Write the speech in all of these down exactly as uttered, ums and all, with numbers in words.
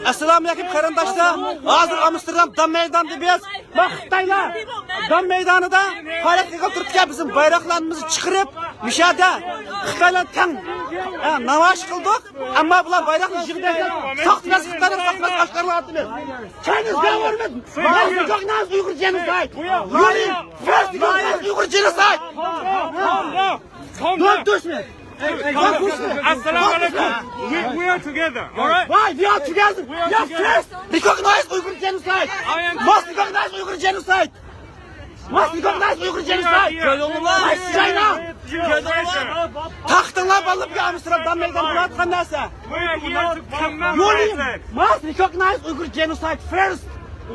ئەسسالامۇئەلەيكۇم قېرىنداشلار. ھازىر ئامستېردام دام مەيدانىدا بىز. مانا خىتايلار دام مەيدانىدا پائالىيەت قىلىپ تۇرۇپتىكەن، بىزنىڭ بايراقلىرىمىزنى چىقىرىپ، مۇشۇ يەردە خىتايلار تەڭ، ھە، نامايىش قىلدۇق. ئەمما بۇلار بايراقنى يىغىپ بەرسە، ساختىپەز خىتايلار، ساختىپەز ئاشكارىلاۋاتىمىز. Chinese government must recognize Uyghur genocide. Yuri, first recognize Uyghur genocide. Don't touch me. Don't touch me. Assalamu alaikum. We, we are together. All right? Why we are together? We are together. First recognize Uyghur genocide. I am Must recognize Uyghur genocide. Must recognize Uyghur genocide. Must China. تاختىڭلار بالىلار، بۈگۈن ئامستېردام مەيدانىدا بولۇۋاتقان نەرسە. We are here to commemorate. Must recognize Uyghur genocide first.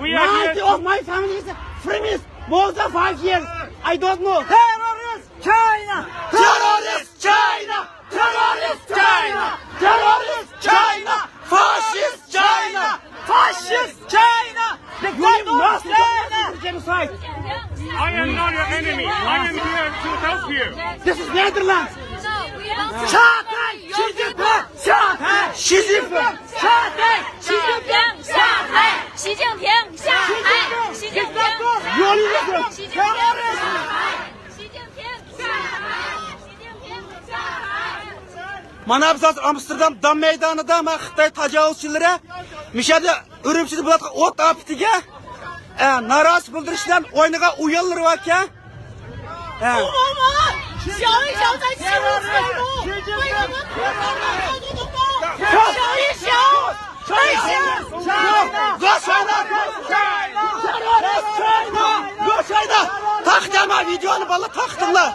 We are here Ninety of my family is freebies. More than five years. I don't know. Terrorist China! Terrorist China! Terrorist China! Terrorist China! Fascist China! Fascist China! Dictator China! Genocide! I am not your enemy. I am here to help you. This is Netherlands. 下台，习近平！下台，习近平！下台，习近平！下台，习近平！下台，习近平！下台，习近平！ مانا بىز ھازىر ئامستېردام دام مەيدانىدا، مانا خىتاي تاجاۋۇزچىلىرى مۇشۇ يەردە ئۈرۈمچىدە بولۇۋاتقان ئوت ئاپىتىگە، ئە، نارازى بىلدۈرۈش بىلەن ئوينىغان ئويۇنلىرى باركەن. ئە. تاختىڭلار ۋىدېئونى بالىلار، تاختىڭلار.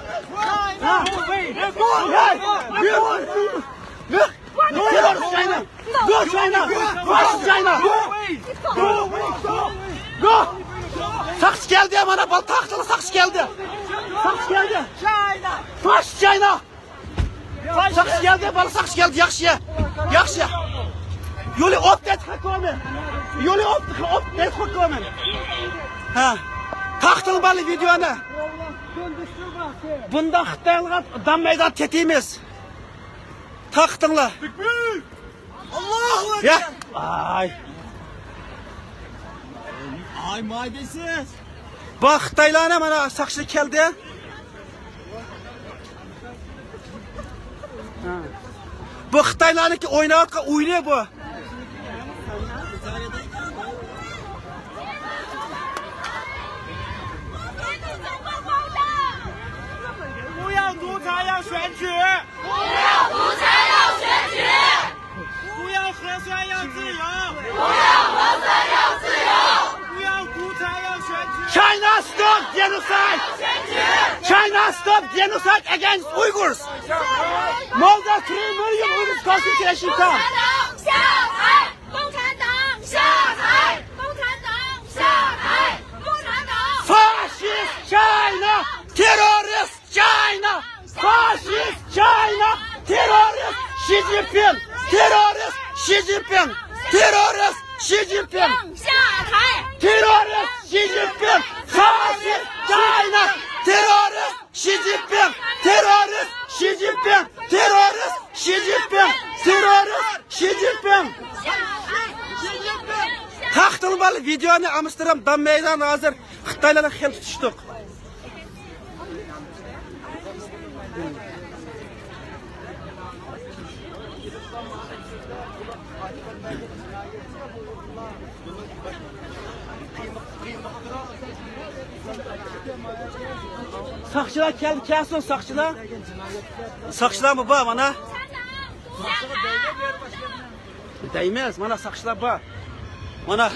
Terrorist China! Go China! Fascist China! Go! ساقچى كەلدى، مانا بالا تاختىڭلار، ساقچى كەلدى. ساقچى كەلدى. Fascist China! ساقچى كەلدى، بالا ساقچى كەلدى، ياخشى، ياخشى. Yuri, opp det gekommen. Yuri, opp, opp det gekommen. ھە. تاختىڭلار بالىلار ۋىدېئونى. بۇنداق خىتايلارغا دام مەيدان تېتىيمىز. تاختىڭلار. ئاللاھۇ ئەكبەر. ئاي. ئاي ماي دەيسىز. بۇ خىتايلارنى مانا ساقچى كەلدى. بۇ خىتايلارنىڭكى ئويناۋاتقان ئويۇنى بۇ. 不要独裁，要选举！ 不要独裁，要选举！不要核酸，要自由！不要核酸，要自由！不要独裁，要选举！China stop genocide! China stop genocide against Uyghurs! More than three million Uyghurs concentration camp! 共产党下台！共产党下台！共产党下台！共产党！Fascist China! Terrorist China! Fascist China! Terrorist Xi Jinping! Terrorist Xi Jinping! Terrorist Xi Jinping! 下台！ Terrorist Xi Jinping! Fascist China! Terrorist Xi Jinping! Terrorist Xi Jinping! Terrorist Xi Jinping! Terrorist Xi Jinping! تاختىڭلار بالىلار ۋىدېئونى، ئامستېردام دام مەيدانى ھازىر خىتايلارنى خېلى تۇتۇشتۇق. ساقچىلار كەلدى، كەلسۇن ساقچىلار. ساقچىلارمۇ بار مانا. دەيمىز، مانا ساقچىلار بار. مانا.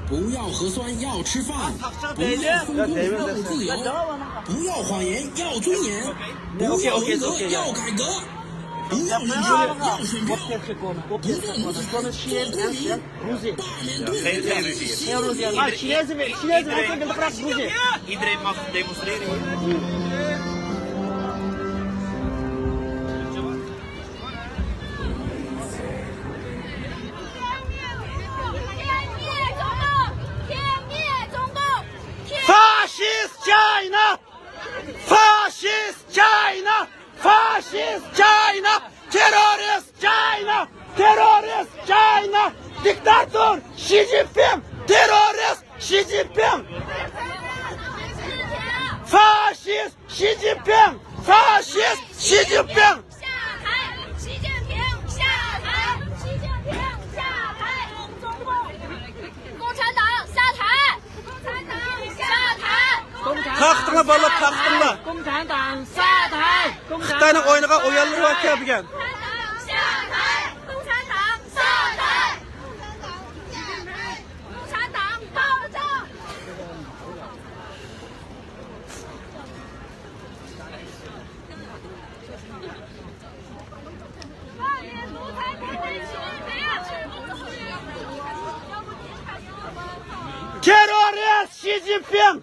不要核酸，要吃饭；不要送中国，要自由；不要谎言，要尊严；不要文革，要改革；不要领袖，要选票；不要独裁，做公民；罢免独裁者，要选举。 Fascist China! Fascist China! China! Terrorist China! Terrorist China! Diktator Xi Jinping! Terrorist Xi Jinping! Fascist Xi Jinping! Fascist Xi Jinping! 下台！习近平下台！习近平下台！中共，共产党下台！共产党下台！ تارقىتىڭلار بالىلار، تارقىتىڭلار. 共产党下台！خىتاينىڭ ئوينىغان ئويۇنلىرى بار كەلگەن. 共产党下台！共产党下台！共产党下台！共产党暴政！ Terrorist Xi Jinping!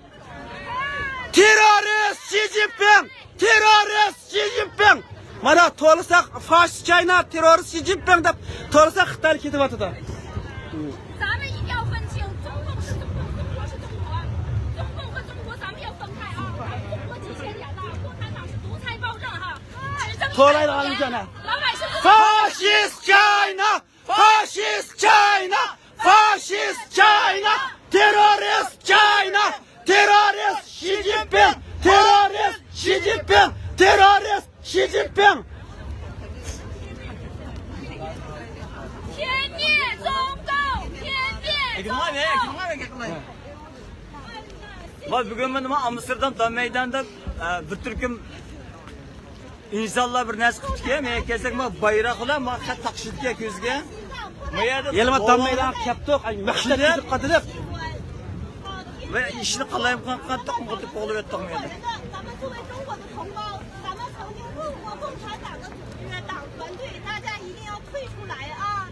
Terrorist Xi Jinping! Terrorist Xi Jinping! مانا تولىساق فاشىست چاينا، تېررورىست شى جىنپىڭ دەپ تولىساق خىتايلار كېتىۋاتىدۇ. 咱们一定要分清，中共是中共，中国是中国，中共和中国咱们要分开啊！中国几千年了，共产党是独裁暴政哈，执政几千年，老百姓不 Fascist China! Fascist China! Fascist China! Terrorist China! Terrorist Xi Jinping! Terrorist Xi Jinping! Terrorist Xi Jinping! 天灭中共！天灭中共！ ۋاي، بۈگۈن مانا ئامستېردام دام مەيدانىدا، ئە، بىر تۈركۈم ئىنسانلار بىر نەرسە قىپتىكەن، مەن كەلسەك، ما بايراق بىلەن ما خەت تاقىشىدىكەن كۆزىگە. ما يەردە يەنە ما دام مەيدانغا كەپتۇق، ئاي، مەقسەت كېتىپ قالدى دەپ. ۋە ئىشنى قالايمىقان قاتتىق قوغلىۋەتتۇق ما يەردە. 咱们作为中国的同胞，咱们曾经问过共产党的主角、党团队，大家一定要退出来啊！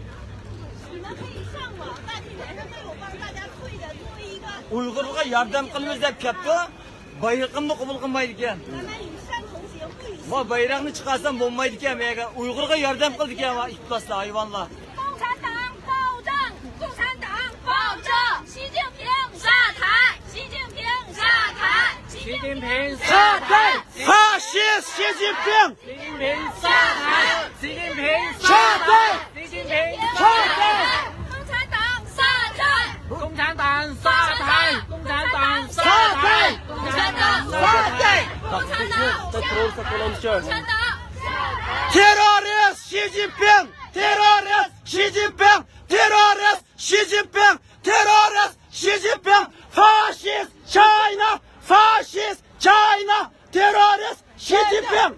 你们可以上网，大体人民都有帮大家退的，作为一个 ئۇيغۇرغا ياردەم قىلىمىز دەپ كەپتۇ. بايرىقىمنى قوبۇل قىلمايدىكەن. ۋا بايراقنى چىقارسام بولمايدىكەن، مەگەر ئۇيغۇرغا ياردەم قىلىدىكەن ۋا ئىپلاسلار ھايۋانلار. 共产党暴政！共产党暴政！习近平下台！习近平下台！习近平下台！ Fascist Xi Jinping! 习近平下台！习近平下台！ 下台！ 习近平下台！ 共产党下台！ 共产党下台！ 共产党下台！ 共产党下台！ 共产党下台！ 共产党下台！ Terrorist Xi Jinping! Terrorist Xi Jinping! Terrorist Xi Jinping! Terrorist Xi Jinping! Fascist China! Fascist China! Terrorist Xi Jinping!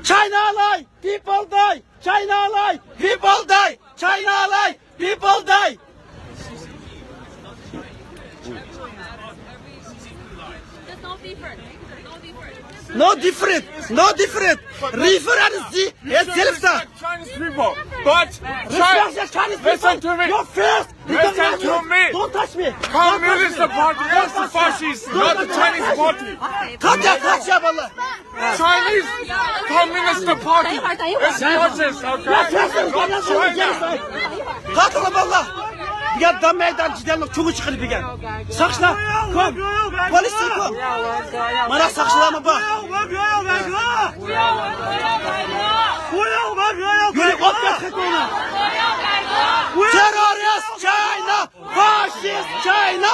China lie! People die! China lie! People die! China lie! People die! No different! No different! River and sea is self. Chinese people, but Chinese, listen to me. Your face! Listen to me. Don't touch me. Communist Party is fascist, not the Chinese party. Touch ya, touch ya, vallahi. Chinese Communist Party is fascist, okay? Not China. قاتىلى باللا. بۈگۈن دام مەيدان جېدەلنىڭ چوڭى چىقىدۇ بۈگۈن. ساقچىلار، كوم. پولىسىيە، كوم. مانا ساقچىلارمۇ بار. يۈرۈڭ، ئوت بەتخەكۇنى. Terrorist China! Fascist China!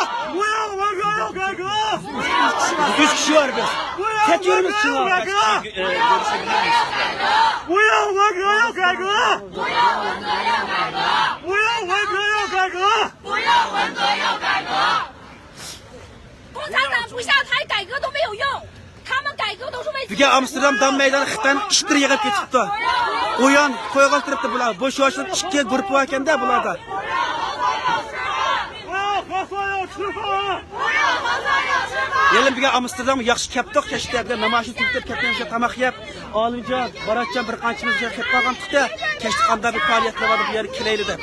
يۈز كىشى بار بىز. كەتۈرىمىز شۇنى. بۈگۈن ئامستېردام دام مەيدانى خىتاينىڭ ئىتلىرى يىغىپ كېتىپتۇ. ئويۇن قويغان تۇرۇپتۇ بۇلار. بۇ شۇ ئىككى گۇرۇپپا باركەن-دە بۇلاردا. ھېلىمۇ بۈگۈن ئامستېردامغا ياخشى كەپتۇق، كەچتە بىلەن نامايىشنى تۈگىتىپ كەتكەن تاماق يەپ، ئالىمجان، باراتجان بىر قانچىمىز يەر كەپ قالغانتۇق-تە، كەچتە قانداق بىر پائالىيەتلەر بار بۇ يەرگە كېلەيلى دەپ.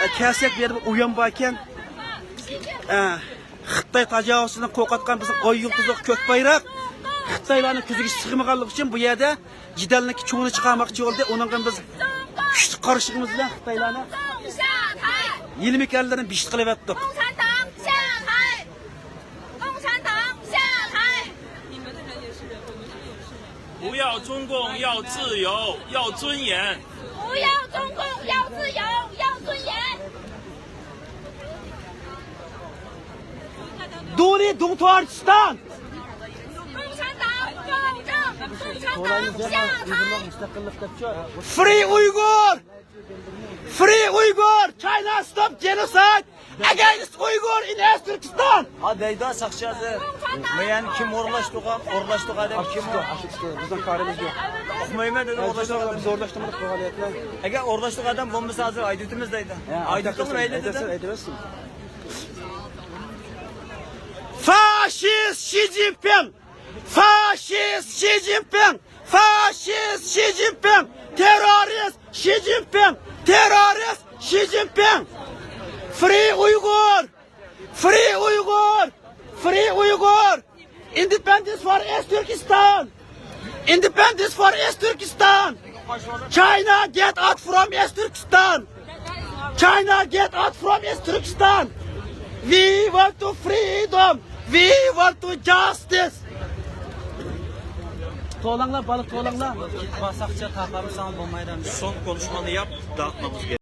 ئە، كەلسەك بۇ يەردە بىر ئويۇن باركەن. ئە، خىتاي تاجاۋۇزچىلىرىنى قورقۇتقان بىزنىڭ ئاي يۇلتۇزلۇق كۆك بايراق خىتايلارنىڭ كۆزىگە سىغمىغانلىقى ئۈچۈن بۇ يەردە جېدەلنىڭكى چوڭىنى چىقارماقچى بولدى. ئۇنىڭغا بىز كۈچلۈك قارشىلىقىمىز بىلەن خىتايلارنى يېلىمىكەنلىرىنى بىشت قىلىۋەتتۇق. 不要中共，要自由，要尊严。不要中共，要自由，要尊严。独立东土耳其斯坦。共产党暴政，共产党下台。Free Uyghur! Free Uyghur! China stop genocide against Uyghur in East Turkestan! ھا دەيدۇ ساقچى ھازىر. مەن كىم ئورۇنلاشتۇرغان، ئورۇنلاشتۇرغان ئادەم كىم؟ بىزنىڭ كارىمىز يوق. ئۇقمايمەن دېدى، ئورۇنلاشتۇرغان ئادەم. بىز ئورۇنلاشتۇرمىدۇق بۇ پائالىيەتنى. ئەگەر ئورۇنلاشتۇرغان ئادەم بولمىسا ھازىر ئايدىتىمىز دەيدۇ. ئايدىتىڭ مەيلى دېدى. Фашист Ши Цзиньпин! Фашист Ши Цзиньпин! Фашист Ши Цзиньпин! Террорист Ши Цзиньпин! Террорист Ши Цзиньпин! Free Uyghur! Free Uyghur! Free Uyghur! Independence for East Turkestan! Independence for East Turkestan! China, get out from East Turkestan! China, get out from East Turkestan! We want to freedom! We want to justice! توۋلاڭلار، بالىق توۋلاڭلار. Son konuşmanı yap, dağıtmamız gerek.